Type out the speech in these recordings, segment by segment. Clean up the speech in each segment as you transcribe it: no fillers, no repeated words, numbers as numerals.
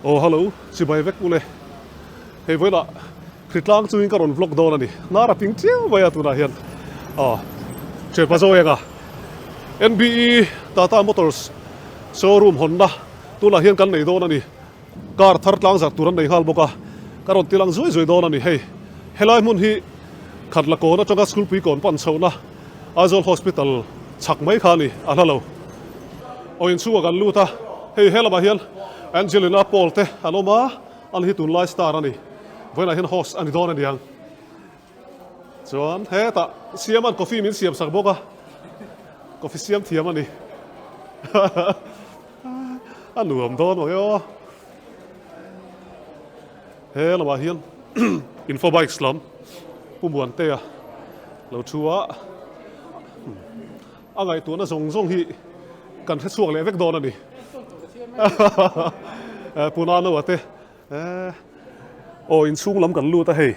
Aw hello, chibai vek ule. Hei vawilah hritlang chungin ka rawn vlog dawn a ni. Hnar a ping chiau mai a tunah hian. Aw, Ṭhianpa Zoenga, NBE Tata Motors showroom hawnna tunah hian kan nei dawn a ni. Car thar tlang zarh tur an nei nghal bawk a, ka rawn tilang zuai zuai dawn a ni. Hei, helai hmun hi Khatla kawn atanga Schoolpui kawn pan chhohna Aizawl Hospital chhak mai kha a ni, a hla lo. Aw inchhungah kan lut a, hei he lamah hian Angelina Paul te an awm a, ani hi tunlai star a ni. Vawiinah hian host a ni dawn a niang. Chuan hetah Siama'n coffee min siam sak bawk a, coffee siam thiam a ni. A nuam dawn ang e aw. He lamah hian Info Bikes lam Pu Muantea lo thu a, a ngaihtuahna zawng zawng hi kan hre chhuak leh vek dawn a ni. Pu Nanoa te aw inchhung lam kan lut a hei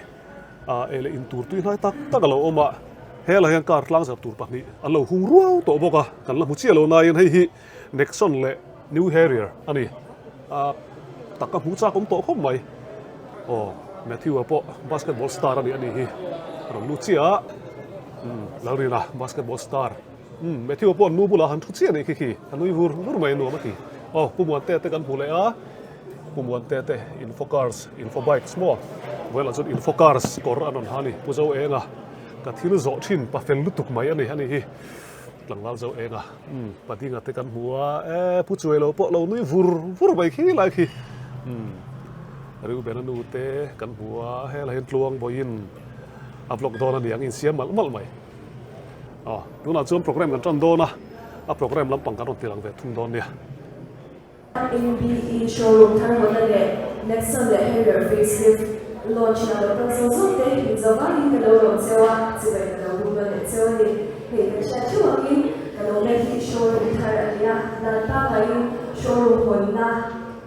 eh leh intur tui hnai tak tak a lo awm a, helaiah hian car tlangzar tur pahnih an lo hung ruau tawh bawk a, kan la hmu chiah lo nain hei hi Nexon leh New Harrier a ni. A tak a hmu chak awm tawh khawp mai. Aw, Matthew-a pawh basketball star a nih a nih hi. A rawn lut chiah a. Umm, Lalrina basketball star. Umm, Matthew-a pawh an nu bulah han thu chiah a nih khi khi. A nui vur vur mai a nuam a ti. Aw, Pu Muantea te kan hmu leh a. Pu Muantea te Info Cars, Info Bikes maw? Vawilah chuan Info Cars kawr an rawn ha a ni. Pu Zoenga ka thil zawh thin pafel lutuk mai a ni a nih hi. Tlangval zo eng a, umm Padinga te kan hmu a, e Pu Chuai lo pawh lo nui vur vur mai khi lai khi, umm Reuben a nu te kan hmu a, helai hian tluang vawiin a vlog dawn a ni ang insiam malh malh mai. Aw tunah chuan program kan tan dawn a, a program lampang kan rawn ti lang ve thung dawn nia. NBE showroom thar hawna leh Nexon leh Harrier facelift launch na lo kal zawng zawng te min zo vangin ka lo lawm cheu a, chibai ka lo bum nawn leh cheu a ni. Hei kan hriat theuh angin ka lo mek hi showroom thar a ni a, dan pangaiin showroom hawnna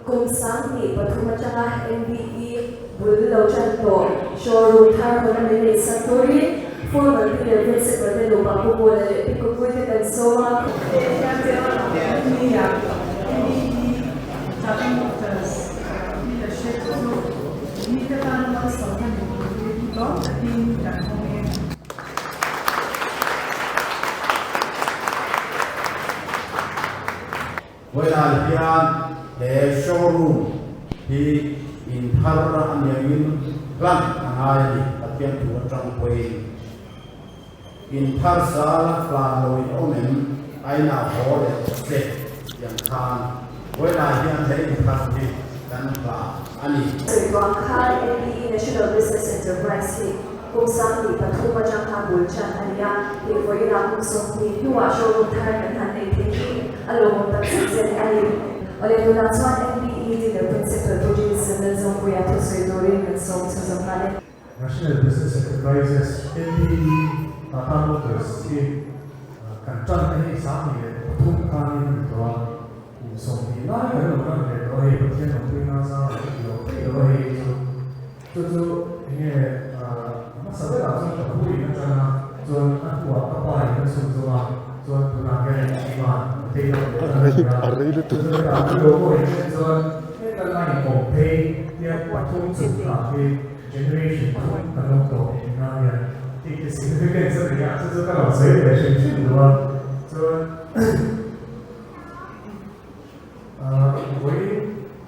kum 23 atanga NBE bul lo tan tawh showroom thar hawna min neih sak turin formal dealer principal te nupa Pu Mawla leh Pi Kupuii te kan sawm a. Vawilah hian he showroom hi in thar a niangin hlan a ngai a ni, Pathian thu atang pawhin. In thar sa la hlan lo in awm em? Aina haw leh tawh che tiang khan vawilah hian he in thar hi kan hlan a ni. Sawibuang khan NBE National Business Enterprise hi kum 23 atang kha bul chan a ni a, hei vawiinah kum 20 hnuah showroom thar kan han nei thei hi a lawmawm tak zet zet a ni. Awle tunah chuan NBE Dealer Principal Pu Jason Lalzawmpuia thusawi turin kan sawm chho zawk nghal e. National Business Enterprises, NBE, Tata Motors hi kan tan te hi 23 khanin a ni tawh a, kum 20 lai kan lo ran ve tawh a hei Pathian awmpui nga zar a ti lo theih lo a hei chu chu chu enge hmasa berah chuan ka pu in atang a chuan a hnuah ka pa in a chhun zawm a chuan tunah hian iman a take up leh tan a ni a chu chu hetah an logo in en chuan heta line awm phei tiang pathum chung tah hi Generation thum kan awm tawh tih na hian tih te significance a nei a, chu chu ka lo sawi ve hrim hrim duh a. Chuan vawi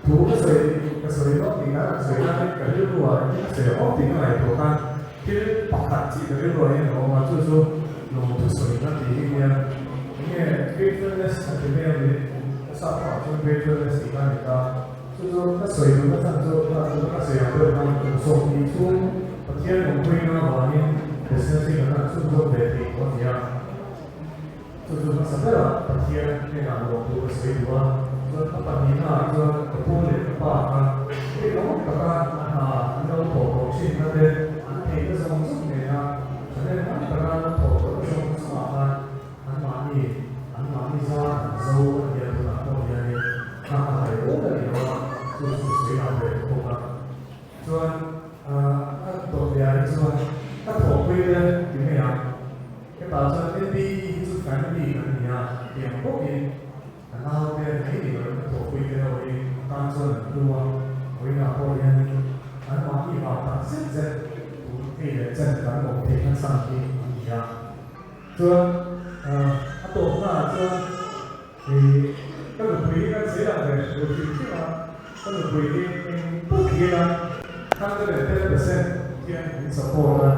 thu ka sawi ka sawi lawk tih na ka sawi na ka rilru ah engtin ka sawi awm tih ka ngaihtuah khan thil pakhat chi ka rilru ah hian a awm a, chu chu lo thusawi na tih hi nia enge gratefulness a ti mai a ni, ka sap pawh ah chuan gratefulness tih kha a ni ta. Chu chu ka sawi duhna chhan chu kha chu ka sawi ang deuh khan kum 20 chhung Pathian awmpuina avangin business hi kan han chhunzawm ve thei tawh a ni a. Chu chu hmasa berah Pathian hnenah lawm duh ka sawi duh a, chuan a pahnihna ah chuan ka pu leh ka pa kha rinawm taka a hna an lo thawh tawh thinna te an theihna zawng zawng nena thahnem ngai taka an lo thawh tawhna zawng zawngah khan anmahni anmahni zar an zo a nia tunah pawh hianin Thla ka hai rual a ni lo a, chu chu ka sawi lang ve ta bawk a. Chuan a dawt leh ah hi chuan ka thawhpui te ti mai ang. Hetah chuan NBE hi chu family kan ni a, tiang bawkin ka nau te mai ni loin ka thawhpui te ho hi a tan chuan an hlu a. Vawiinah pawh hianin anmahni vang tak zet zet tun hei leh chen kan awm theihna chhan hi an ni a. Chuan a tawpnaah chuan ih ka nupui hi kan sawi lang ve duh hrim hrim a, ka nupui hi eng pawh ti ila 110% hian min support a,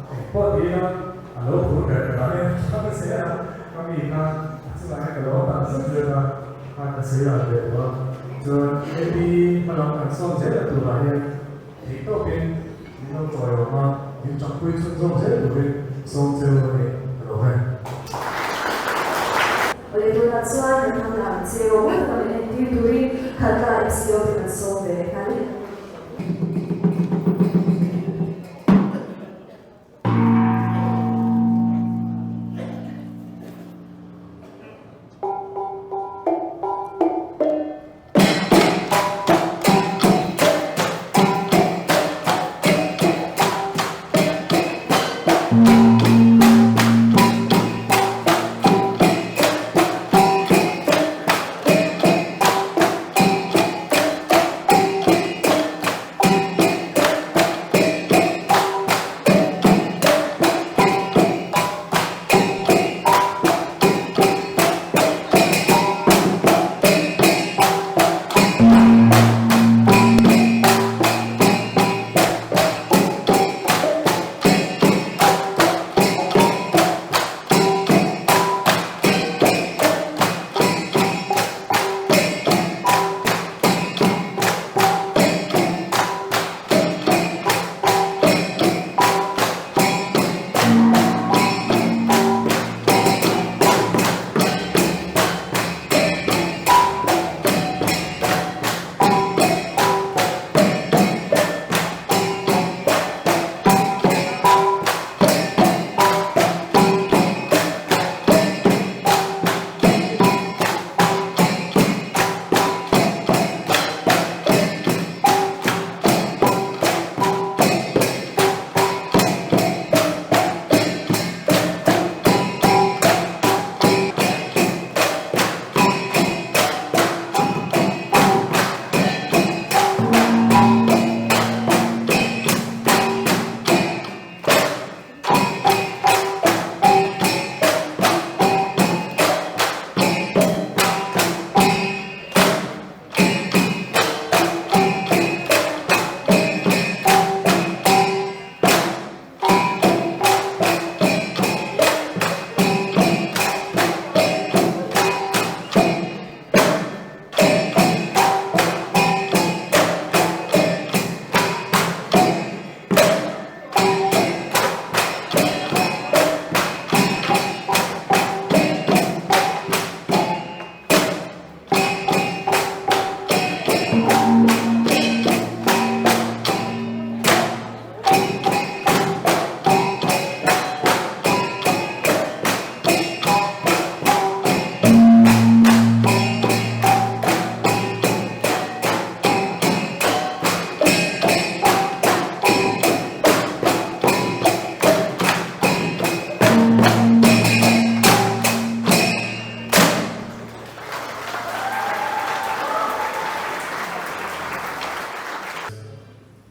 eng pawh ti ila a lo phur ber ber a, eng ka sawi a, ka mi kha a chungah hian ka lo tak zet zet a. Kha ka sawi lang ve duh a, chuan AB hmalam kan sawn zel a turah hian theih tawkin min lo chawi awm a, min chakpui chhunzawm zel turin sawm cheu a ni ka lo ve. Awle tunah chuan kan ham lah ang che rawh mawi taka min entir turin Khatla MCO te kan sawm ve leh nghal e.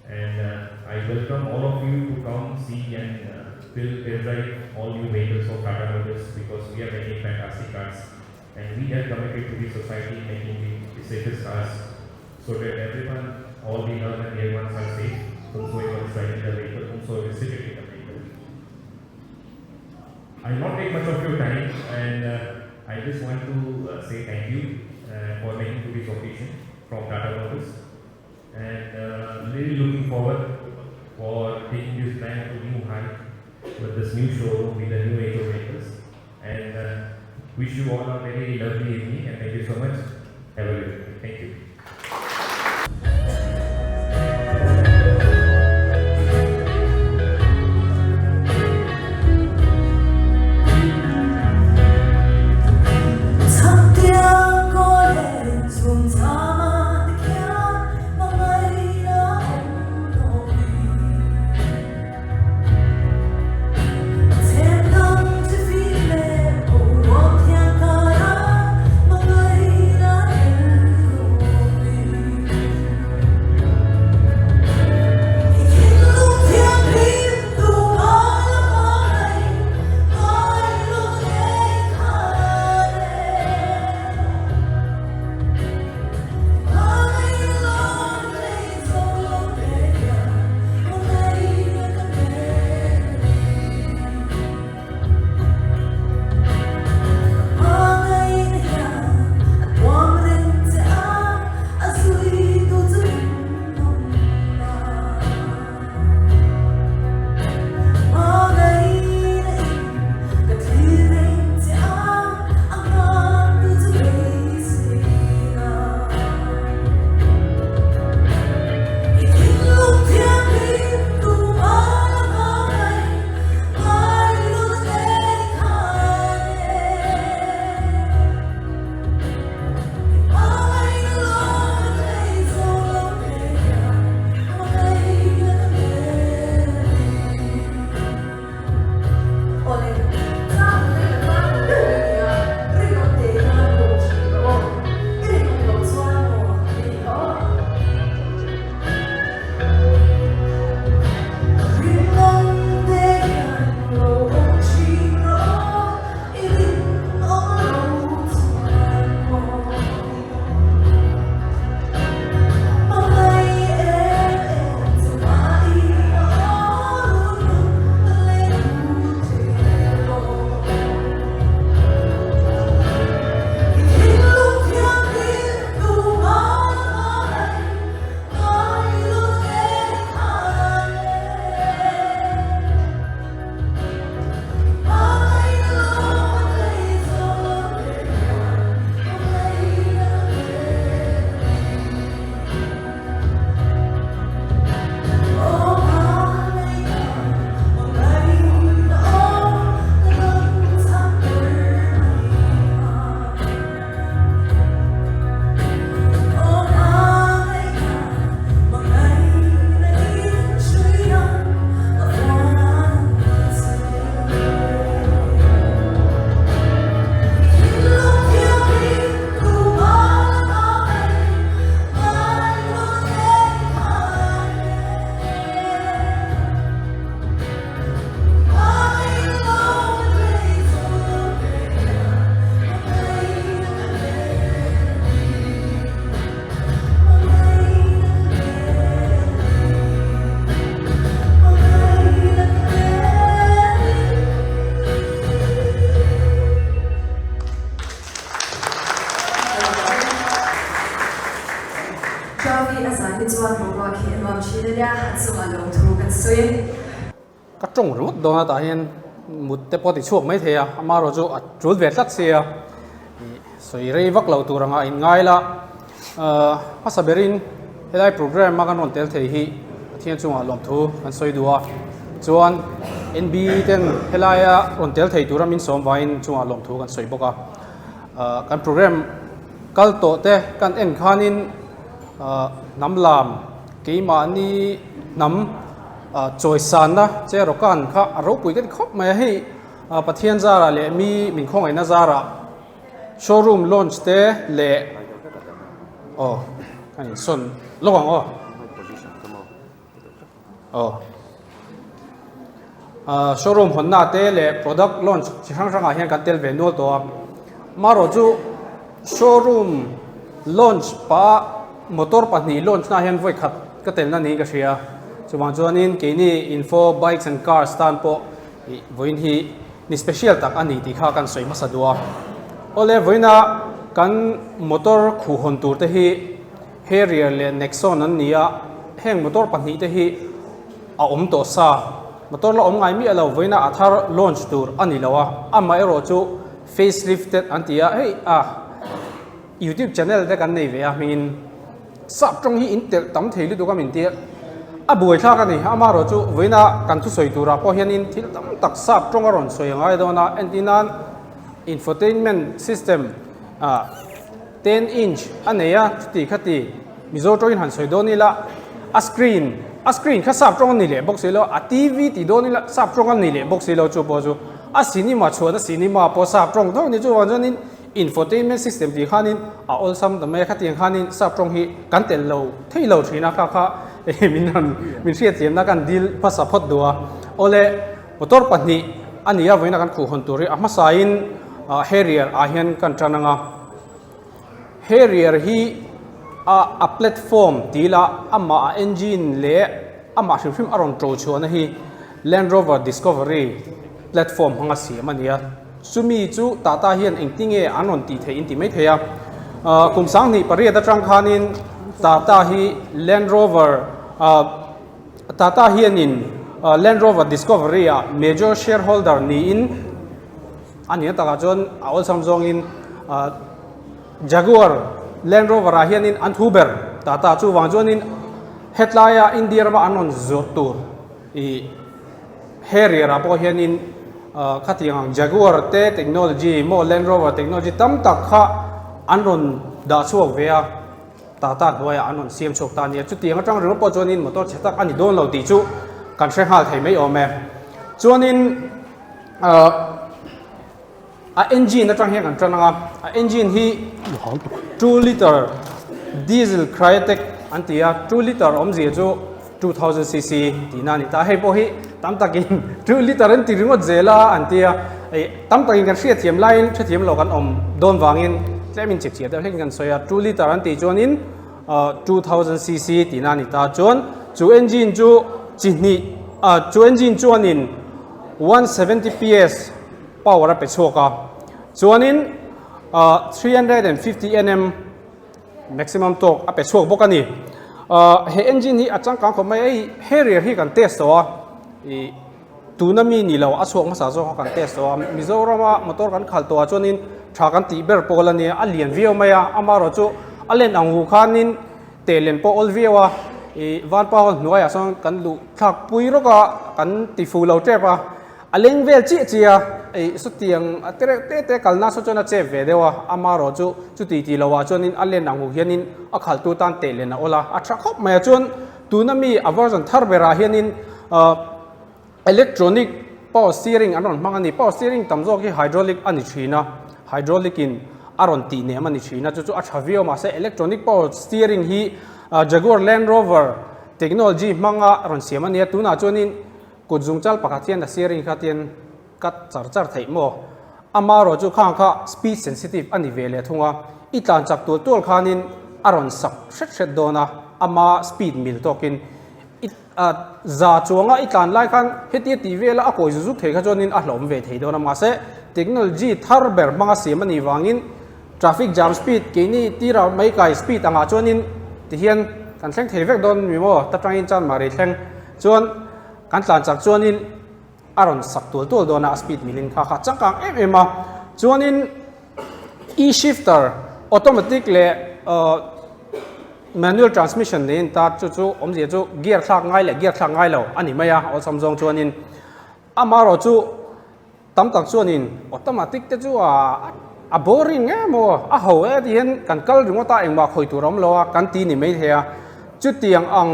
And uh, I welcome all of you to come see and uh, will test drive all new vehicles of Tata Motors because we are making fantastic cars and we are committed to the society making the, the safest cars so that everyone, all the loved and dear ones are safe, whomsoever is driving the vehicle, whomsoever is sitting in the vehicle. I will not take much of your time and I just want to say thank you for making to this occasion from Tata Motors and really looking forward for taking this brand to new height with this new showroom with the new age of vehicles and wish you all a very lovely evening and thank you so much. Have a good evening. Thank you. boruak hi a nuam thin a nia, a chungah lawmthu kan sawi. Ka tawng ringawt dawn a tah hian mut te pawh a ti chhuak mai thei a, amaherawh chu a tul ve tlat sia ih sawi rei vak lo tur anga inngai la. Ahh hmasa berin helai program a kan rawn tel thei hi Pathian chungah lawmthu kan sawi duh a, chuan NB ten helaia rawn tel thei tura min sawm vangin chungah lawmthu kan sawi bawk a. Ahh kan program kal tawh te kan en khanin ahh hnam lam keimahni hnam ahh chawisanna che rawkan kha a ropui ka ti khawp mai a, hei ahh Pathian zarah leh mi min khawngaihna zarah showroom launch te leh aw a insawn lawk ang aw aw ah showroom hawnna te leh product launch chi hrang hrangah hian kan tel ve nual tawh a marawh chu showroom launch pah motor pahnih launch na hian vawi khat ka telna niin ka hria chuvang chuanin keini info bikes and cars tan pawh ih vawiin hi Ni special tak a ni tih kha kan sawi hmasa duh a. Awle vawiina kan motor khuh hawn tur te hi Harrier leh Nexon an ni a, heng motor pahnih te hi a awm tawh sa. Motor la awm ngai miah lo vawiina a thar launch tur a ni lo a, amaherawh chu facelifted an ti a, hei a YouTube channel te kan nei ve a hmingin sap tawng hi in telh tam thei lutuk a min tia a buaithlak a ni. Amaherawh chu vawiina kan thusawi turah pawh hianin thil tam tak sap tawng a rawn sawi a ngai dawn a, entir nan infotainment system ah ten inch a nei a chuti khati Mizo tawngin han sawi dawn ila a screen a screen kha sap tawng a ni leh bawk si lo a T_V tih dawn ila sap tawng a ni leh bawk si lo chu pawh chu a cinema chhuahna cinema pawh sap tawng tho a ni chuvang chuanin Infotainment system tih khanin a awlsam ta mai a, khatiang khanin sap tawng hi kan telh lo thei lo thin a, kha kha min rawn min hriatthiamna kan dil hmasa phawt duh a. Awle, motor pahnih a ni a, vawiina kan khuh hawn tur hi a hmasain Harrier ah hian kan tan ang a. Harrier hi a a platform tih ila amah a engine leh amah hrim hrim a rawn to chhuahna hi Land Rover Discovery platform hmanga siam a ni a. Chumi chu Tata hian engtinge an rawn tih theih in ti mai thei a. Kum sanghnih pariat atang khanin Tata hi Land Rover Tata hianin Land Rover Discovery ah major shareholder niin a nih takah chuan a awlsam zawngin Jaguar Land Rover ah hianin an thu ber Tata chuvang chuanin hetlaia India rama an rawn zawrh tur ih Harrier ah pawh hianin khatiang ang Jaguar te technology maw Land Rover technology tam tak kha an rawn dah chhuak ve a, Tata hnuaiah an rawn siam chhuak ta a nia. Chutiang atang ringawt pawh chuanin motor chhe tak a ni dawn lo tih chu kan hre nghal thei mai awm e. Chuanin a engine atang hian kan tan ang a, a engine hi 2 liter diesel Kryotec an ti a, 2 liter awmzia chu 2000cc tihna a ni ta. Hei pawh hi tam takin 2 liter an ti ringawt zel a an ti a, hei tam takin kan hriatthiam laiin hrethiam lo kan awm dawn vangin tlemin chipchiah deuh hlekin kan sawi a, 2 liter an tih chuanin 2000cc tihna a ni ta. Chuan chu engine chu chi hnih chu engine chuanin 170 PS power a pe chhuak a, chuanin 350 Nm maximum torque a pe chhuak bawk a ni. He engine hi a changkang khawp mai a, hei Harrier hi kan test tawh a, ih tuna mi ni lo a chhuak hmasa zawk kha kan test tawh a, Mizorama motor kan khalh tawh ah chuanin tha kan tih ber pawl a nia, a lian viau mai a, amaherawhchu a len ang hu khanin teh len pawh awl viau a, ih vanpa hall hnuaiah sawn kan luh thlak pui rawk a, kan ti fu lo tep a. A leng vel chiah chiah a, eih sawtiang a te reuh te te kalna saw chuan a chep ve deuh a, amaherawh chu chuti tih loh ah chuanin a len ang hu hianin a khalhtu tan teh len a awl a, a tha khawp mai a chuan tuna mi a version thar berah hianin ahh electronic power steering an rawn hmang a ni, power steering tam zawk hi hydraulic a ni thin a, hydraulic in a rawn tih nem a ni thin a chu chu a tha viau mahse electronic power steering hi Jaguar Land Rover technology hmanga rawn siam a ni a, tunah chuanin. Kut zungchal pakhat hian a steering kha tian cut char char theih maw? Amaherawh chu khang kha speed sensitive a ni ve leh thung a, i tlan chak tual tual khanin a rawn sak hret hret dawn a, ama speed mil tawkin i za chuanga i tlan lai khan hetia tih vela a kawi zuk zuk thei kha chuanin a hlawm ve thei dawn a, mahse technology thar ber hmanga siam a nih vangin traffic jam speed keini tira mai kai speed angah chuanin tihian. kan thleng thei vek dawn mi maw ta tangin Chanmari thleng chuan kan tlan chak chuanin a rawn sak tual tual dawn a a speed milin kha kha changkang em em a chuanin e-shifter automatic leh uh, manual transmission niin ta chu chu awmzia chu gear thlak ngai leh gear thlak ngai lo a ni mai a awlsam zawng chuanin amarawh chu Tam tak chuanin automatic te chu a a boring em aw, a ho e ti hian kan kal ringawt a, engmah khawi tur a awm lo a kan ti ni mai thei a. Chutiang ang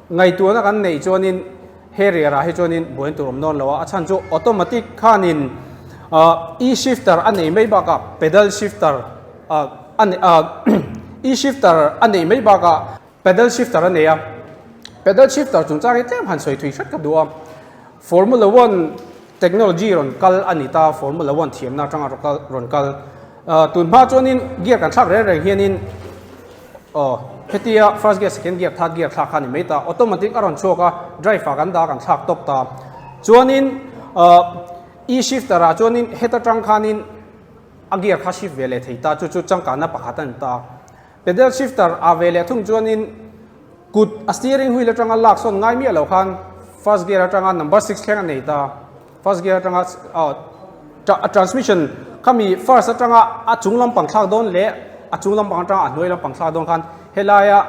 ngaihtuahna kan neih chuanin Harrier ah hi chuanin buain tur awm dawn lo a, a chhan chu automatic khanin e-shifter a nei mai bakah pedal shifter a nei e-shifter a neih mai bakah pedal shifter a nei a. Pedal shifter chungchang hi tlem han sawi thui hret ka duh a. Formula One technology rawn kal a ni ta, Formula One thiamna atanga rawn kal rawn kal. Tun hma chuanin gear kan thlak reng reng hianin aw hetia first gear, second gear, third gear thlak kha a ni mai ta. Automatic a rawn chhuak a, drive ah kan dah a kan thlak tawp ta. Chuanin e-shifter ah chuanin heta tang khanin a gear kha shift ve leh thei ta, chu chu changkanna pakhat a ni ta. Pedal shifter ah ve leh thung chuanin kut a steering wheel atanga lak sawn ngai miah lo khan first gear atanga number 6 thleng a nei ta. First gear atanga a transmission khami first atanga a chung lampang thlak dawn leh a chung lampang atanga a hnuai lampang thlak dawn khan helaia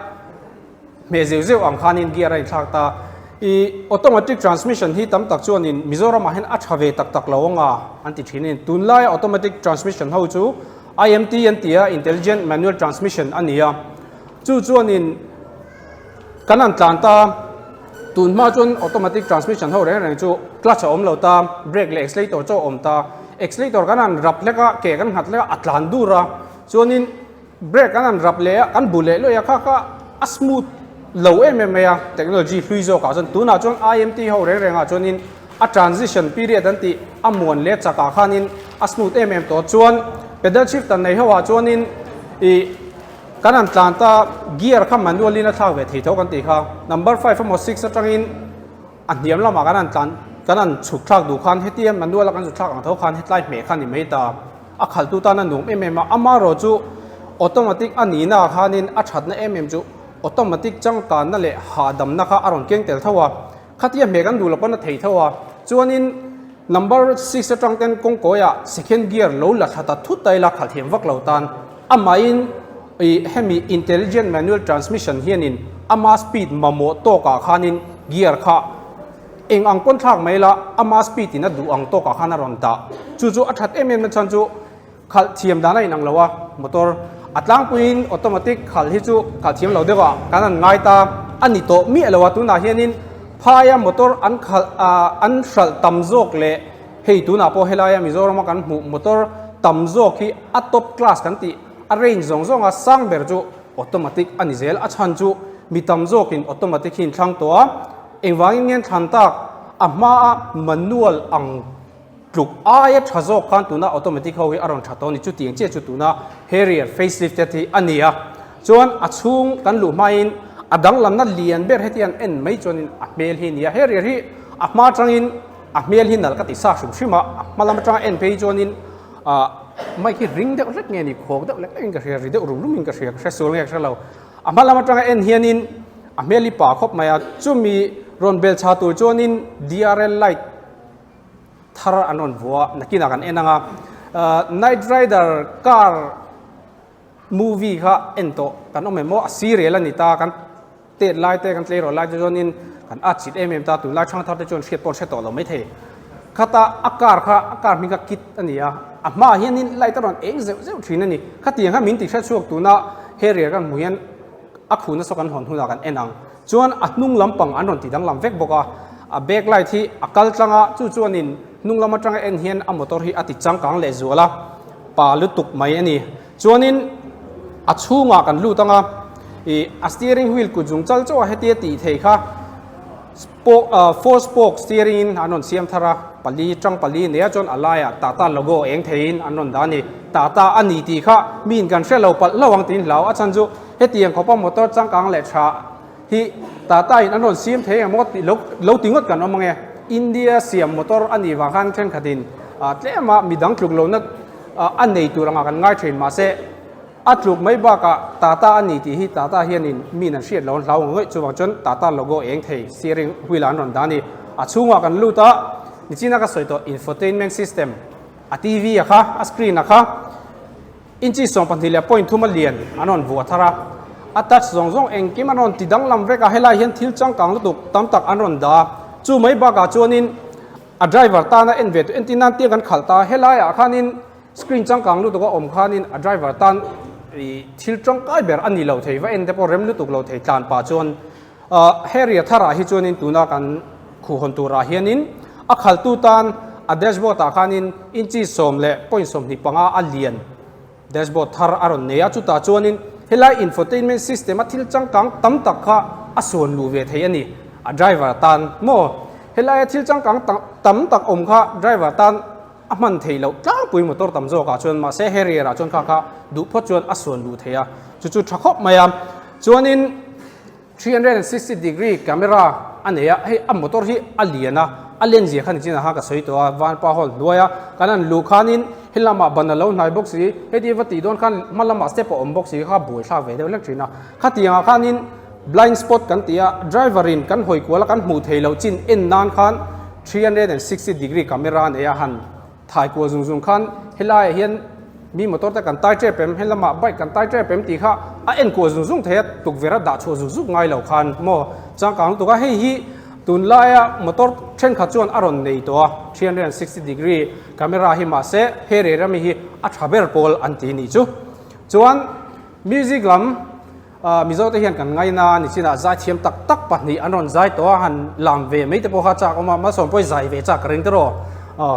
hmeh zeuh zeuh ang khanin gear a inthlak ta. I automatic transmission hi tam tak chuanin Mizoramah hian a tha ve tak tak lo anga an ti thin a ni. Tunlaia automatic transmission ho chu IMT an ti a, Intelligent Manual Transmission a ni a. Chu chuanin kan han tlan ta, tun hma chuan automatic transmission ho reng reng chu clutch a awm lo ta, brake leh accelerator chu a awm ta. Accelerator kan han rap hlek a, ke kan nghat hlek a, a tlan dur a. Chuanin brake kan han rap leh a, kan bu leh luai a, kha kha a smooth lo em em mai a, technology hlui zawkah chuan. Tunah chuan IMT ho reng rengah chuanin A transition period an tih a muan leh chakah khanin a smooth em em tawh chuan pedal shifter nei ho ah chuanin ih kan han tlan ta gear kha manual in a thlak ve thei tho kan tih kha number five emaw six atangin a hniam lamah kan han tlan kan han chhuk thlak duh khan hetia manual a kan chhuk thlak ang tho khan hetlai hmeh kha ni mai ta a khalhtu tan a nuam em em a amaherawh chu automatic a nihna ah khanin a thatna em em chu automatic changkanna leh hahdamna kha a rawn keng tel tho a. Khatia hmeh kan duh lo pawn a thei tho a, chuanin number six atang ten kawngkawiah second gear lo la thla ta thut ta ila khalh thiam vak lo tan amahin ih hemi intelligent manual transmission hianin ama speed mamawh tawkah khanin gear kha eng ang pawn thlak mai ila ama speed in a duh ang tawkah khan a rawn dah. Chu chu a that em em na chhan chu Khalh thiam dan a inang lo a, motor a tlangpuiin automatic khalh hi chu khalh thiam lo deuh ah kan han ngai ta a ni tawh miah lo a, tunah hianin phaia motor an khalh ah an hralh tam zawk leh hei tunah pawh helaia Mizorama kan hmuh motor tam zawk hi a top class kan tih a range zawng zawnga sang ber chu automatic a ni zel a chhan chu mi tam zawkin automatic hi an thlang tawh a, engvangin nge an thlan tak a hmaa manual ang Tluk aia tha zawk khan tuna automatic ho hi a rawn tha tawh a ni. Chutiang chiah chu tuna Harrier facelifted hi a ni a. Chuan a chhung kan luh hmain a danglamna lian ber heti an en mai chuanin a hmel hi a ni a. Harrier hi a hma atangin a hmel hi nalh ka ti sa hrim hrim a. A hma lam atanga en phei chuanin ah mic hi ring deuh hlek nge ni, khawk deuh hlek hlekin ka hria, ri deuh rum rumin ka hria, ka hre sual nge ka hre lo. A hma lam atanga en hianin a hmel hi pa khawp mai a. Chumi rawn bel chha tur chuanin DRL light thar an rawn vua a, nakinah kan en ang a, Knight Rider car movie kha en tawh kan awm em aw, a serial a ni ta, kan tet lai te kan tleirawl lai te chuanin kan at chit em em ta, tunlai thang thar te chuan hriat pawh an hre tawh lo maithei. Khata a car kha a car hming kha kit a ni a, a hmaah hianin light a rawn eng zeuh zeuh thin a ni, khatiang kha min ti hre chhuak tuna Harrier kan hmuh hian a khuhna saw kan hawn hunah kan en ang. Chuan a hnung lampang an rawn ti danglam vek bawk a, a back light hi a kal tlang a, chu chuanin hnung lam atanga en hian a motor hi a ti changkang leh zual a, pa lutuk mai a ni. Chuanin a chhungah kan lut ang a, ih a steering wheel kut zung chal chauh a hetia tih theih kha spoke ah four spoke steering in an rawn siam thar a, pali tang pali nia chuan a laiah Tata logo eng theiin an rawn dah a ni. Tata a ni tih kha miin kan hre lo palh hlauh ang tiin hlau a chhan chu Hetiang khawpa motor changkang leh tha hi Tata in an rawn siam thei emaw tih lo lo ti ngawt kan awm ange. India siam motor a nih vang khan thenkhatin tlema midang tluk lohna a nei tur anga kan ngai thin mahse. A tluk mai bakah Tata a ni tih hi Tata hianin min an hriat lo an hlau ngawih chuvang chuan Tata logo eng thei steering wheel ah an rawn dah a ni. A chhungah kan lut a, nichina ka sawi tawh infotainment system a TV a kha, a screen a kha inchi 25 leh point 3 a lian an rawn vuah thar a, a touch zawng zawng engkim an rawn ti danglam vek a, helai hian thil changkang lutuk tam tak an rawn dah a, chu mai bakah chuanin a driver tana en ve tawh entir nan tiang kan khalh ta a, helaiah khanin Screen changkang lutuk a awm khanin a driver tan ih thil tangkai ber a ni lo thei va en te pawh rem lutuk lo thei tlan pah chuan ah Harrier tharah hi chuanin tuna kan khuhhawn turah hianin a khaltu tan a dashboard ah khanin inchi 10.25 a lian dashboard thar a rawn nei a chutah chuanin helai infotainment system a thil changkang tam tak kha a suan luh ve thei a ni a driver tan maw helai a thil changkang tam tak awm kha driver tan A hman theih loh tlangpui motor tam zawkah chuan mahse Harrier ah chuan kha kha duh phawt chuan a suan luh thei a, chu chu tha khawp mai a. Chuanin 360 degree camera a nei a, hei a motor hi a lian a, a len zia kha nichin ah khan ka sawi tawh a, vanpa hall hnuai a kan han luh khanin he lamah ban a lo hnai bawk si, heti va tih dawn khan hma lamah step a awm bawk si kha buai thlak ve deuh hlek thin a. Khatiang ah khanin blind spot kan ti a, driver in kan hawi kual a kan hmuh theih loh chin en nan khan 360 degree camera nei a han thai kual zung zung khan helaiah hian mi motor te kan tai tep em helamah bike kan tai tep em tih kha a en kual zung zung thei a tukverh a dah chhuah zuk zuk ngai lo khan maw changkang lutuk a hei hi tunlaia motor thenkhat chuan a rawn nei tawh a 360 degree camera hi mahse he reh rami hi a tha ber pawl an ti nih chu chuan music lam Mizo te hian kan ngaina a ni chinah zaithiam tak tak pahnih an rawn zai tawh a, han lam ve mai te pawh kha chak awm a, Malsawm pawh i zai ve chak ka ring tiraw aw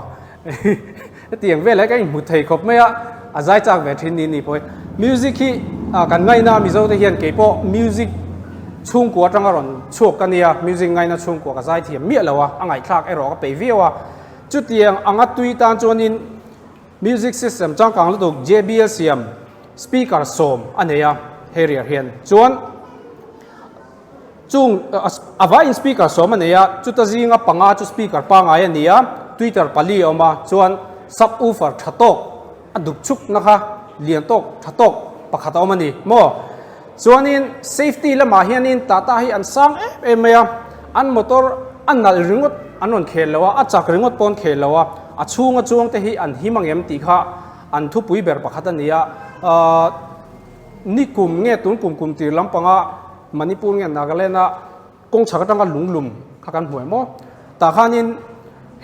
hetiang velah hi ka inhmu thei khawp mai a, a zai chak ve thin ni ni pawh hi. Music hi kan ngaina a Mizo te hian keipawh music chhungkua atanga rawn chhuak ka nia, music ngaina chhungkua ka zai thiam miah lo a, a ngaihthlak erawh ka peih viau a, chutiang anga tui tan chuanin Music system changkang lutuk JBL siam speaker sawm a nei a Harrier hian chuan chung a vaiin speaker sawm a nei a chuta zinga panga chu speaker pangai a ni a tweeter pali a awm a chuan sub woofer tha tawk a dup chuk na kha lian tawk tha tawk pakhat a awm a ni maw chuanin safety lamah hianin Tata hi an sang em em mai a an motor a nalh ringawt an rawn khel lo a a chak ringawt pawh an khel lo a a chhunga chuang te hi an him ang em tih kha an thupui ber pakhat a ni a ahh nikum nge tun kum kum tir lampanga Manipur nge Nagaland a Kawng chhak atanga lunglum kha kan hmu em aw. Tah khanin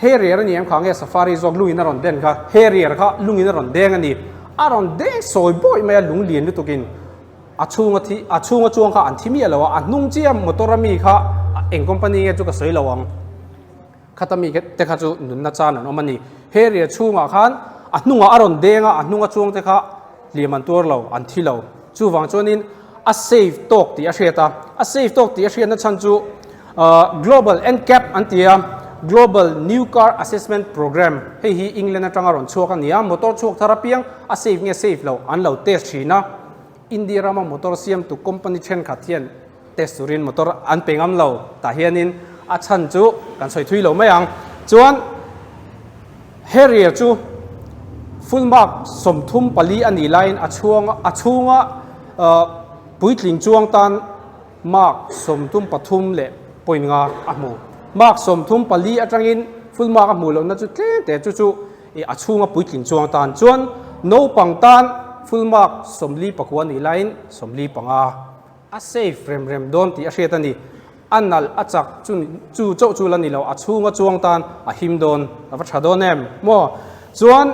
Harrier a ni em kha nge Safari zawk lungin a rawn den kha Harrier kha lungin a rawn deng a ni. A rawn deng sawi bawi mai a lung lian lutukin a chhunga thi a chhunga chuang kha an thi miah lo a, a hnung chiah motor a mi kha eng company nge chu ka sawi lo ang. Khata mi te kha chu nunna chan an awm a ni. Harrier chhungah khan a hnungah a rawn deng a, a hnunga chuang te kha hliam an tuar lo, an thi lo. Chuvang chuanin a safe tawk tih a hriat a, a safe tawk tih a hriatna chhan chu Global NCAP an ti a, Global New Car Assessment Program, hei hi England atanga rawn chhuak a ni a, motor chhuak thar apiang a safe nge safe lo an lo test thin a, India rama motor siamtu company thenkhat hian test turin motor an pe ngam lo tah hianin a chhan chu kan sawi thui lo mai ang. Chuan Harrier chu full mark 34 a nih laiin a chhuang a chhunga puitling chuang tan mark 33.5 a hmu. Mark 34 atangin full mark a hmuh lohna chu tlem te chu chu a chhunga puitling chuang tan chuan naupang tan full mark 49 a nih laiin 45 A safe rem rem dawn tih a hriat a ni. A nalh a chak chu chu chauh chu la ni lo, a chhunga chuang tan a him dawn, a va tha dawn em maw? Chuan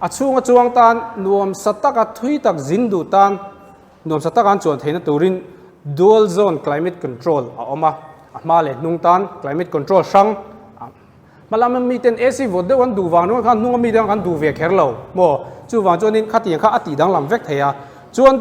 a chhunga chuang tan nuamsa taka thui tak zin duh tan nuamsa taka an chuan theihna turin dual zone climate control a awm a, a hma leh hnung tan climate control hrang a Hmalam a miten AC vawt deuh an duh vang ringawt khan hnunga mite an duh ve kher lo maw? Chuvang chuanin khatiang kha a tih danglam vek thei a. Chuan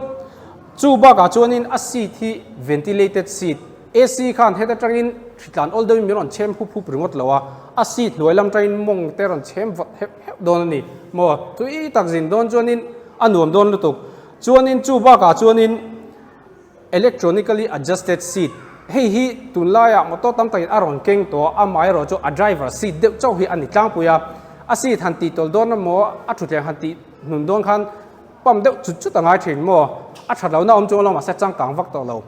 chu bakah chuanin a seat hi ventilated seat, AC khan heta tangin hritlan awl deuhin min rawn chhem hup hup ringawt lo a, a seat hnuai lam tangin mawng te rawn chhem vawt heuh heuh dawn a ni maw? Tui tak zin dawn chuanin a nuam dawn lutuk. Chuanin chu bakah chuanin. Electronically adjusted seat, Hei hi tunlaiah motor tam takin a rawn keng tawh a, amaherawh chu a driver seat deuh chauh hi a ni tlangpui a. A seat han tih tawlh dawn emaw a thutthleng han tih hnun dawn khan Pump deuh chut chut a ngai thin maw? A that lohna awm chuang lo mahse changkang vak tawh lo.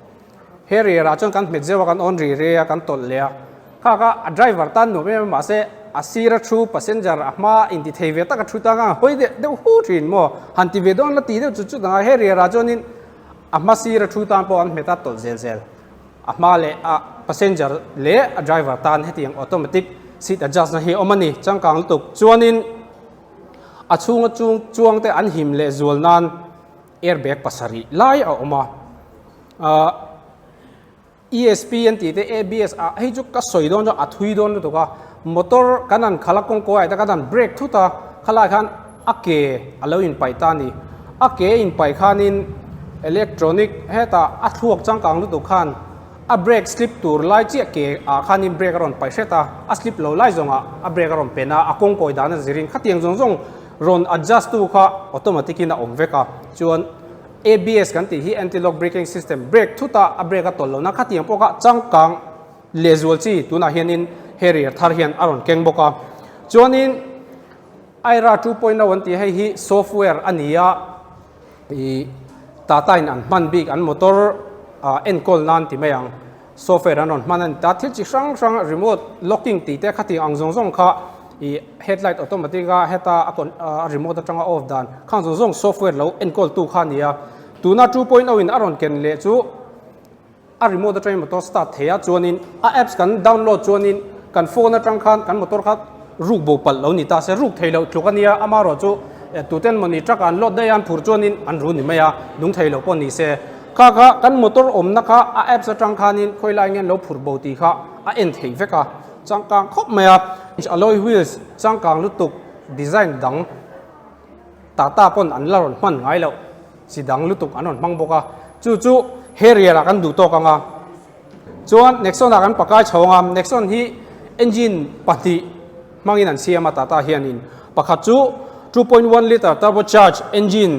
Harrier ah chuan kan hmet zeuh a, kan on ri ri a, kan tawlh leh a. Kha kha a driver tan nuam em em mahse a sir a thu passenger a hma inti thei ve tak a thu tang a, hawi deuh deuh hu thin maw? Han ti ve dawn la ti deuh chut chut a ngai. Harrier ah chuanin a hma sir a thu tan pawh an hmet a tawlh zel zel. A hma leh a passenger leh a driver tan hetiang automatic seat adjust na hi a awm a ni. Changkang lutuk chuanin. A chhunga chung chuangte an him leh zual nan airbag pasarih lai a awm a. Ahh ESP an tih te ABS ah hei chu ka sawi dawn chuan a thui dawn lutuk a, motor kan han khalh a kawng kawiah te kan han brake thut a, khalai khan a ke a lo inpaih ta a ni. A ke a inpaih khanin electronic hetah a thluak changkang lutuk khan A brake slip tur lai chiah ke ah khanin brake a rawn paih hret a, a slip lo lai zawngah a brake a rawn pen a, a kawng kawi dan a zirin khatiang zawng zawng rawn adjust tu kha automatic in a awm vek a. Chuan ABS kan tih hi anti lock braking system, brake thut a a brake a tawlh lohna khatiang pawh kha changkang lehzual chi tunah hianin Harrier thar hian a rawn keng bawk a. Chuanin Aira 2.0 an tih hei hi software a ni a. Ih Tata in an hman bik an motor ah enkawl nan ti mai ang software an rawn hman a ni ta thil chi hrang hrang remote locking tih te khatiang ang zawng zawng kha ih headlight automatic a heta a con a remote atanga off dan khang zawng zawng software lo enkawl tu kha a ni a tuna 2.0 in a rawn ken leh chu a remote atangin motor start thei a chuanin a apps kan download chuanin kan phone atang khan kan motor kha ruk bo palh lo ni ta se ruk thei loh tluk a nia amaherawh chu tuten mawni truck ah an load daih a an phur chuanin an ru ni mai a nung thei lo pawh ni se kha kha kan motor awmna kha a apps atang khanin khawi lai nge an lo phur bo tih kha a en thei vek a changkang khawp mai a alloy wheels changkang lutuk design dang Tata pawn an la rawn hman ngai loh chi dang lutuk an rawn hmang bawk a, chu chu Harrier ah kan duh tawk ang a. Chuan Nexon ah kan pakai chho ang a, Nexon hi engine pahnih hmangin an siam a Tata hianin pakhat chu 2.1 litre turbocharged engine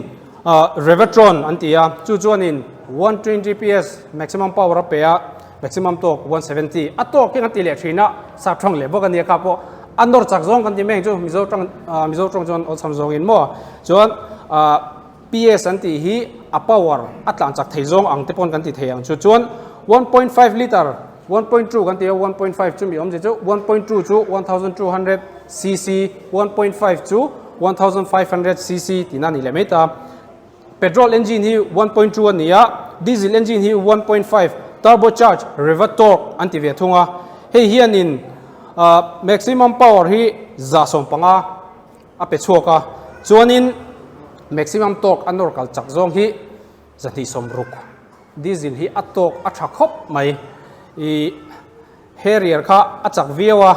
Revotron an ti a, chu chuanin 120 PS maximum power a pe a, maximum tawk 170 a tawk hi kan ti leh thin a, sap thang leh bawk a nia kha pawh a nawr chak zawng kan ti mai ang chu Mizo tang Mizo tawng chuan awlsam zawngin maw chuan PS an tih hi a power a tlan chak thei zawng ang te pawn kan ti thei ang chu chuan 1.5 liter 1.2 kan ti a 1.5 chu mi awmzia chu 1.2 chu 1200 cc 1.5 chu 1500 cc tihna a ni leh mai ta. Petrol engine hi 1.2 a ni a, diesel engine hi 1.5 turbocharged Revatorque an ti ve thung a. Hei hianin maximum power hi 115 a pe chhuak a, chuanin maximum torque a nawr kal chak zawng hi 260. Diesel hi a torque a tha khawp mai. Ih Harrier kha a chak viau a,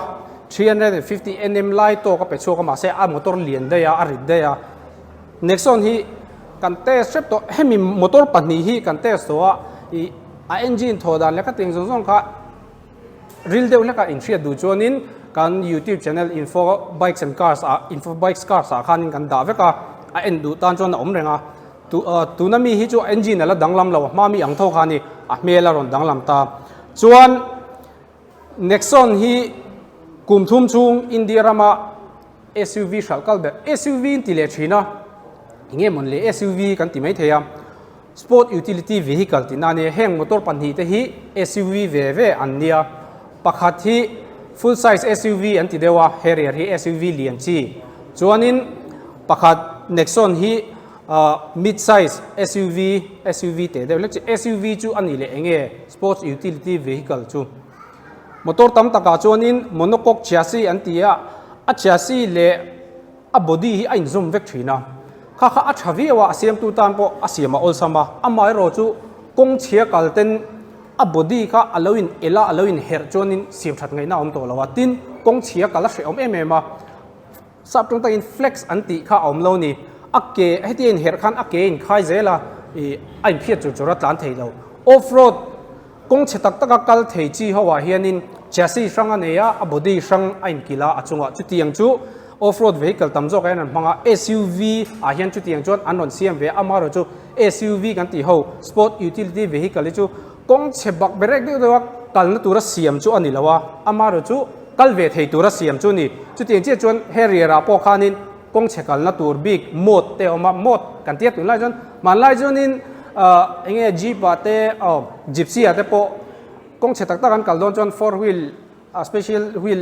350 nm lai tawk a pe chhuak a mahse a motor lian daih a, a rit daih a. Nexon hi kan test hrep tawh, hemi motor pahnih hi kan test tawh a, ih a engine thaw dan leh ka teng zawng zawng kha ril deuh hlek a inhriat duh chuanin kan youtube channel info bikes and cars ah info bikes cars ah khanin kan dah vek a, a en duh tan chuan a awm reng a. Tuna mi hi chu engine a la danglam lo, a hma mi ang tho kha a ni, a hmel a rawn danglam ta. Chuan Nexon hi kum thum chhung India rama SUV hralh kal ber, SUV in ti leh thin a, enge mawn le SUV kan ti mai thei a, Sport Utility Vehicle tihna a nia, heng motor pahnih te hi SUV ve ve an nia, pakhat hi full size SUV an ti deuh a, Harrier hi SUV lian chi, chuanin pakhat Nexon hi Mid size SUV, SUV teh deuh hlek chu SUV chu a nih leh eng nge Sports Utility Vehicle chu. Motor tam takah chuanin monocoque chassis an ti a, a chassis leh a body hi a inzawm vek thin a. Kha kha a tha viau a, a siamtu tan pawh a siam a awlsam a, amaherawh chu kawng chhia kal ten a body kha a lo in el a, a lo in herh chuanin siam that ngaihna a awm tawh lo a, tin kawng chhia kal a hrehawm em em a. Sap tawng takin flex an tih kha a awm lo ni. A ke heti a inherh khan a ke a inkhai zel a, ih a inphiat chur chur a tlan thei lo. Off road kawng chhe tak taka kal thei chi ho ah hianin chassis hrang a nei a, a body hrang a inkilh a, a chungah chutiang chu off road vehicle tam zawk ah hian an hmang a, SUV ah hian chutiang chuan an rawn siam ve a, amaherawh chu SUV kan tih ho sport utility vehicle hi chu kawng chhe bak berek deuh deuh a kalna tura siam chu a ni lo a, amaherawh chu kal ve thei tura siam chu a ni. Chutiang chiah chuan Harrier ah pawh khanin kawng chhe kalna tur bik mode te a awm a, mode kan tia tunlai chuan hmanlai chuanin eng nge jeep ah te aw gypsy ah te pawh kawng chhe tak tak an kal dawn chuan four wheel a special wheel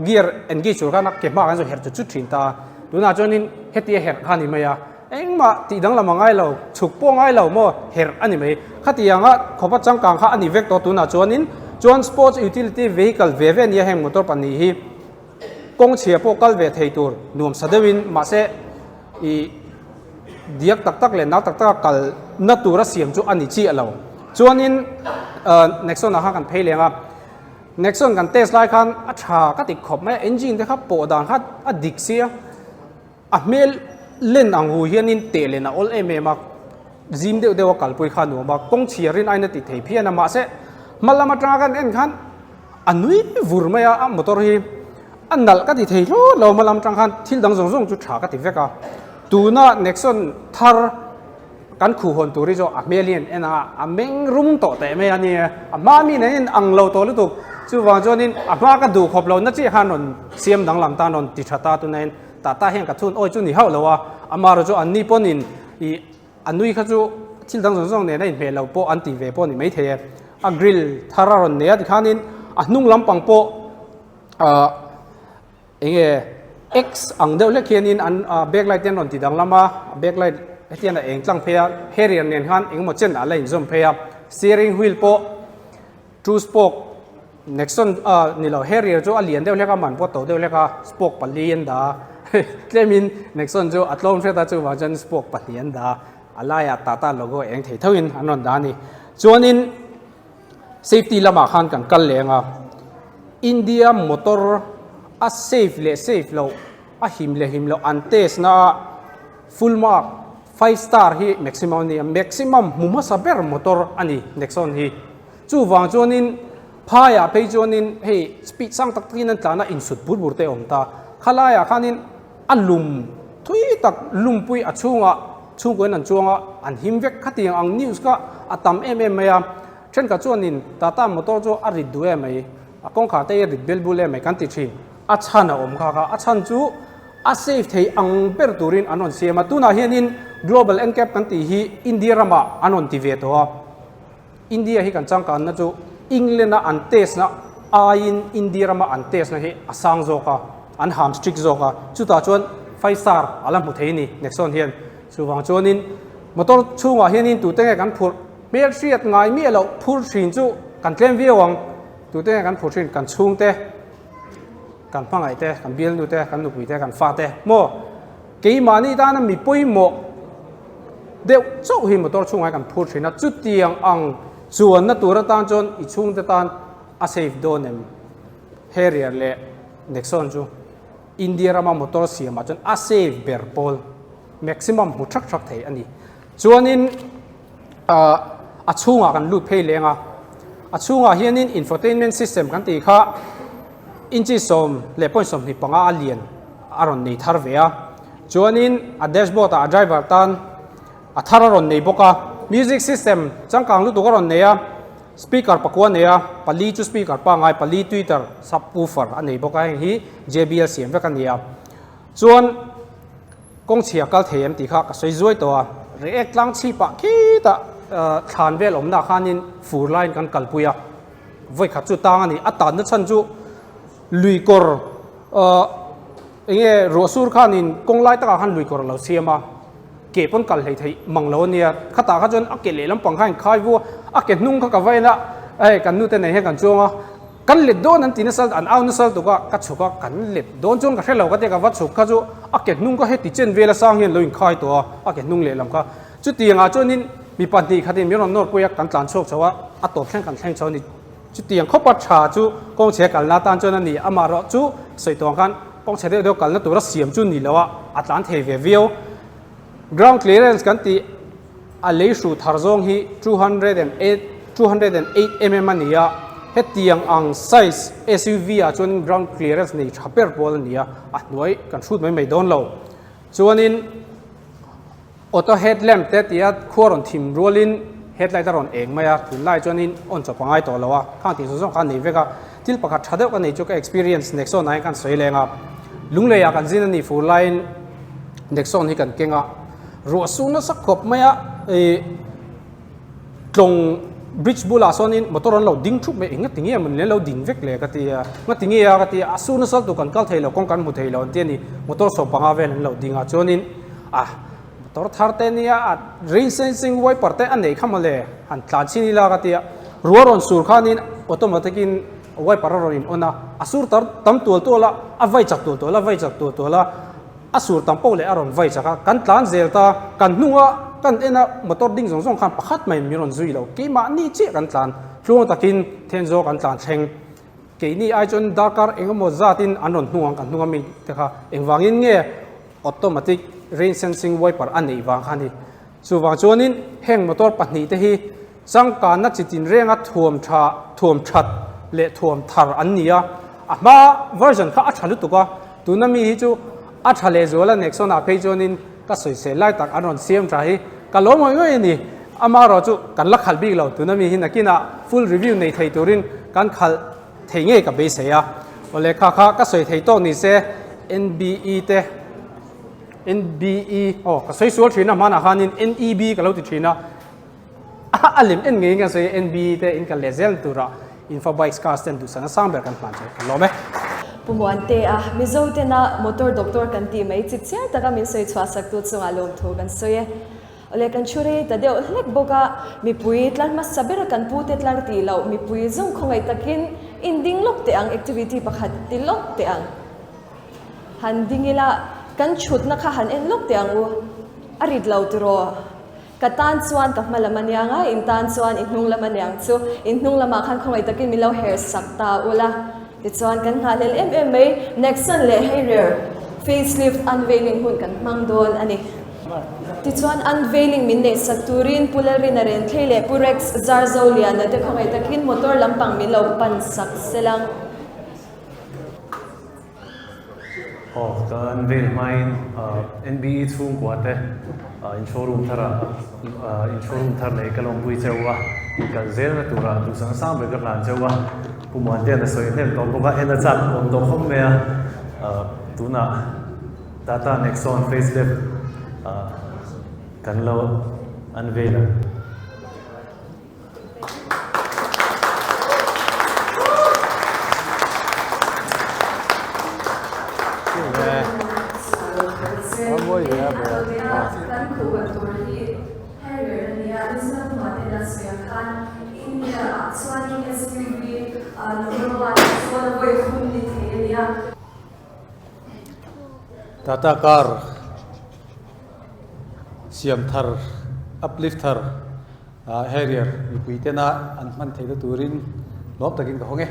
gear engage tur khan a ke hma kan zawh herh chut chut thin ta a, tunah chuanin heti a herh kha a ni mai a, engmah tih danglam a ngai lo, chhuk pawh a ngai lo maw herh a ni mai, khatianga khawpa changkang kha a ni vek tawh tunah chuanin chuan sports utility vehicle ve ve a nia heng motor pahnih hi kawng chhia pawh kal ve thei tur nuamsa deuhin mahse ih diak tak tak leh nau tak tak a kal na tura siam chu a ni chiah lo chuanin Nexon ah khan kan phei leng a. Nexon kan test lai khan a tha ka ti khawp mai a, engine te kha pawh dan kha a dik sia, a hmel len ang hu hianin teh len a awl em em a, zim deuh deuh a kalpui kha a nuam a, kawng chhiar rin aina ti thei phian a, mahse hma lam atanga kan en khan a nui vur mai a, a motor hi a nalh ka ti thei hlawt lo, hma lam atang khan thil dang zawng zawng chu tha ka ti vek a, tuna Nexon thar. Kan khuhhawn tur hi chu a hmel hi an en a, a meng rum tawh teh mai a ni. A hma mi nen in ang lo tawh lutuk. Chuvang chuanin a hma ka duh khawp lo na chiah khan rawn siam danglam tan rawn ti tha ta tunain tata hian ka thun awi chu ni hauh lo a. Amaherawhchu chu anni pawnin ih a nui kha chu thil dang zawng zawng nen a inhmeh lo pawh an ti ve pawh a ni maithei e. A grill thar a rawn nei a tikhanin a hnung lampang pawh ah Enge X ang deuh hlek hianin an backlight te an rawn ti danglam a, backlight hetiang a eng tlang phei a, Harrier nen khan engemaw chen a la inzawm phei a, steering wheel pawh two spoke Nexon ah ni lo Harrier chu a lian deuh hlek a man pawh to deuh hlek a spoke pali an dah a, tlemin Nexon chu a tlawm hret a chuvang chuan spoke pahnih an dah a, a laiah Tata logo eng thei thoin an rawn dah a ni. Chuanin. Safety lamah khan kan kal leng a, India motor a safe leh safe loh, a him leh him loh an test na a full mark five star hi maximum a ni a, maximum hmu hmasa ber motor a ni Nexon hi. Chuvang chuanin phaiah phei chuanin hei speed sang tak takin an tlan a insut bur bur te a awm ta, khalaiah khanin a lum thui tak lumpui a chhungah chhungkuain an chuang a, an him vek khatiang ang news kha a tam em em mai a, thenkhat chuanin Tata motor chu a rit duh em mai, a kawngkhar te hi a rit bel bul em mai kan ti thin, a chhan a awm kha kha, a chhan chu a safe thei ang ber turin an rawn siam a, tunah hianin Global NCAP kan tih hi India ramah an rawn ti ve tawh a, India hi kan changkanna chu England a an test na aiin India rama an test na hi a sang zawk a, an ham strict zawk a, chutah chuan five star a la hmu thei a ni Nexon hian. Chuvang chuanin motor chhungah hianin tute nge kan phurh hmel hriat ngai miah loh phur thin chu kan tlem viau ang, tute nge kan phur thin kan chhungte, kan hmangaih te, kan bialnu te, kan nupui te, kan fa te maw? Keimahni tana mi pawimawh deuh chauh hi motor chhungah hian kan phur thin a, chutiang ang chuanna tur atan chuan i chhungte tan a safe dawn em? Harrier leh Nexon chu India rama motor siamah chuan a safe ber pawl maximum hmu thak thak thei a ni. Chuanin a chhungah kan lut phei leng a, a chhungah hianin infotainment system kan tih kha inchi sawm leh point sawmhnih panga a lian a rawn nei thar ve a, chuanin a dashboard ah a driver tan a thar a rawn nei bawk a, music system changkang lutuk a rawn nei a, speaker pakua a nei a, pali chu speaker pangngai pali tweeter subwoofer a nei bawk a, heng hi J_B_L siam vek a ni a, chuan kawng chhia kal thei em tih kha ka sawi zuai tawh a, react tlang chhipah khitah thlan vel awmna khanin fur laiin kan kalpui a. Vawi khat chu tang a ni. A tanna chhan chu lui kawr ahh eng nge ruah sur khanin kawng lai takah khan lui kawr a lo siam a, ke pawn kal hlei theih mang lo a nia. Khatah kha chuan a ke lehlam pang kha a inkhai vu a, a ke hnung kha ka va en a, hei kan nute nei hian kan chuang a, kan let dawn an ti nasa an au nasa lutuk a, ka chhuk a, kan let dawn chuan ka hre lo ka tia ka va chhuk kha chu a ke hnung kha heti chen vel a sang hian lo inkhai tawh a, a ke hnung lehlam kha. Chutiangah chuanin mi pahnih khatin min rawn nawr pui a, kan tlan chhuak chho a, a tawp thleng kan thleng chho a ni. Chutiang khawpa tha chu kawngchhe kalna atan chuan a ni, amaherawh chu sawi tawng khan kawngchhe deuh deuh kalna tura siam chu ni lo a, a tlan thei ve viau. Ground clearance kan tih a lei hru thar zawng hi 208 208 mm a ni a, hetiang ang size SUV ah chuan ground clearance nei tha ber pawl a ni a, a hnuai kan hrut mai mai dawn lo. Chuanin. Auto headlamp te tia khua rawn thim rualin headlight a rawn eng mai a, tunlai chuanin on chawp a ngai tawh lo a, khang tih zawng zawng kha a nei vek a, thil pakhat tha deuh ka nei chu ka experience Nexon ah hian khan sawi leng a, Lungleiah kan zin a nih fur laiin Nexon hi kan keng a, ruah su nasa khawp mai a, ih tlawng bridge bulah sawnin motor an lo ding thup mai, eng nga ti nge maw ni lo ding vek le ka ti a, nga ti nge a ka ti a, a su nasa lutuk kan kal thei lo kawng kan hmu thei lo an ti a ni, motor 15 vel an lo ding a chuanin ah motor thar te nia a rain sensing wiper te a neih kha maw le han tlan chhin ila ka ti a, ruah rawn sur khanin automatic in wiper a rawn in on a, a sur tar tam tual tual a, a vai chak tual tual a, vai chak tual tual a. A sur tam poh leh a rawn vai chak a, kan tlan zel ta, kan hnunga kan en a motor ding zawng zawng khan pakhat mai min rawn zui lo, keimahni chiah kan tlan, tluang takin Thenzawl kan tlan thleng. Keini ai chuan darkar eng emaw zatin an rawn hnung ang kan hnung ami te kha engvangin nge automatic rain sensing wiper a neih vang kha a ni. Chuvang chuanin heng motor pahnihte hi changkanna chi tinrenga thuam tha, thuam that leh thuam thar an ni a, a hma version kha a tha lutuk a, tuna mi hi chu a tha leh zual a, Nexon ah phei chuanin ka sawisel lai tak an rawn siam tha hi ka lawm ngawih ngawih a ni, amaherawh chu kan la khalh bik lo, tuna mi hi nakinah full review nei thei turin kan khalh thei ngei ka beisei a, awle kha kha ka sawi thei tawk ni se NBE te. NBE aw ka sawi sual thin a hmanah khanin NEB ka lo ti thin a a lem en ngei ka sawi NBE te in kal leh zel tura Info Bikes Cars ten duhsana sang ber kan hman chu kan lawm e. Pu Muantea, Mizo tena motor doctor kan tih mai chip chiar taka min sawi chhuah sak tu chungah lawmthu kan sawi e. Awle kan thu rei ta deuh hlek bawk a, mipui tlar hmasa ber kan pu te tlar tih loh mipui zawng khawngaih takin in ding lawk teh ang activity pakhat ti lawk teh ang. Han ding ila, kan chhutna kha han en lawk teh ang u. A rit lo tiraw? Ka tan chuan ka hma lam a niang a, in tan chuan i hnung lam a niang chu. In hnung lamah khan khawngaih takin min lo her sak ta ula. Tichuan kan nghahhlel em em mai, Nexon leh Harrier facelift unveiling hun kan hmang dawn a ni. Tichuan unveiling min neih sak turin Pu Lalrina Renthlei leh Pu Rex Zarzoliana te khawngaih takin motor lampang min lo pan sak selang. Aw, kan vel hmain NBE chhungkua te in showroom thar ah in showroom thar nei ka lawmpui cheu a, in kal zelna turah duhsang sang ber ka hlan cheu a, Pu Muantean a sawi hnem tawh bawk a, en a chak awm tawh khawp mai a, tunah Tata Nexon facelift kan lo unveil a. Tata car siam thar uplift thar. Harrier mipui tena an hman theihna turin lawm takin ka hawng e.